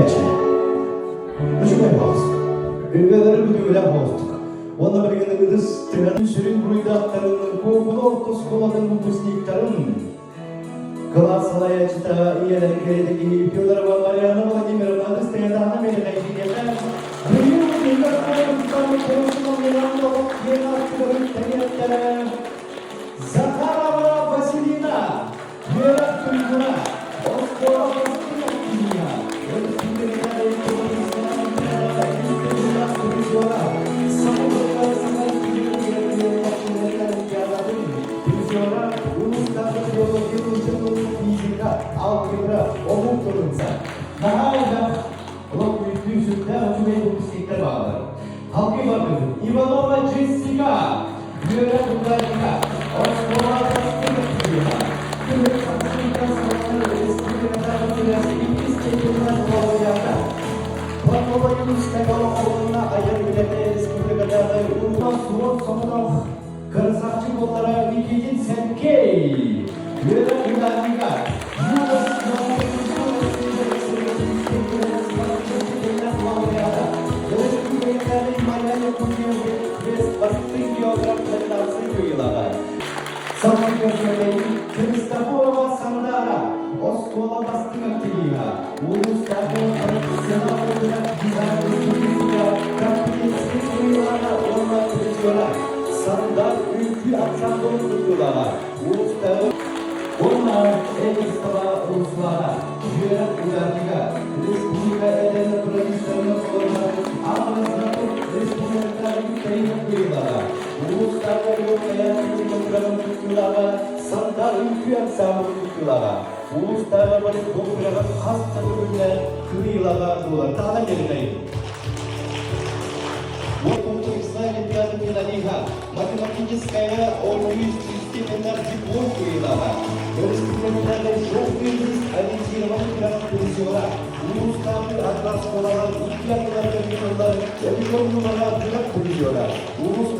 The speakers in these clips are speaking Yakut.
Эчи. Үчүгэй баҕас. Үлэлэри бүтүгүлээх буолустук. Уонна билигин ыдыс тыһын сүрүн буруйдаахтарын Куокуну орто оскуолатын выпускниктарын кылаас салайааччыта ийэлэрин кэриэтэ киһи Федорова Марианна Владимировна ыдыс тыһатаана мэлэхэйдиниэхэ быйыл кинилэр Захарова Василина Үөрэх туйгуна, оскуола бастыҥ активиһа, өрөспүүбүлүкэтээҕи призера, Саха тылыгар саҥа олимпиадатын призера, улуустааҕы биология учууталын физика, алгебра, омук тылынса. Наһаа элбэх олох күүстүү сүрдээх үчүгэй выпускниктар бааллар. Халкы бардыбыт Иванова Джессика, үөрэх ударника, оскуола бастыҥ активиһа, Түмүк хапсыыта салаллар республикатааҕы күрэс иккис степеннээх лауреата, Платова Юнская олоххолонно айар үлэтэ республикатааҕы урукку суон соҕотох красавчик буоллара Никитин Сергей, үөрэх ударнига, Христофорова Сандара, оскуола бастыҥ активиһа, улуустааҕы профессионал дизайн стилистика компетенция кыайыылааҕа уонна призера, Сандар үҥкүү ансамблын кыттыылааҕа, улуустааҕы уонна Эристова Руслана, үөрэх ударнига, республика эдэр натуралистарын олорор Аҕыс республикатааҕы тэрийэр кыайыылааҕа, улуустааҕы уопсайа кыттыылааҕа, Сандар үҥкүү ансамблын кыттыылааҕа, улуустааҕы волейбол күрэҕин хас да төгүллээх кыайыылааҕа буолар. Таһынан кэлинэйин. Комплексная олимпиада финалиһа, математическая оонньуу степеннээх диплом кыайыылааҕа, өрөспүүбүлүкэтээҕи желтый лист ориентированный күрэх призера, улуустааҕы араас оскуолалар икки ардыларыгар ыытыллар регионнааҕы күрэх призера, улуус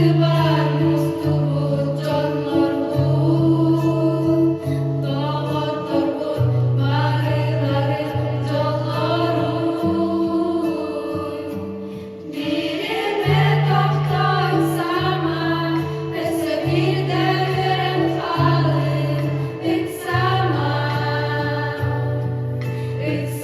Аттыбар мустубут дьоннорбут, доҕотторбут барыларын дьоллорун. Бииримэ тохтоон сама, өссө биирдэ үөрэн хаалыы, ыксама, ыксама.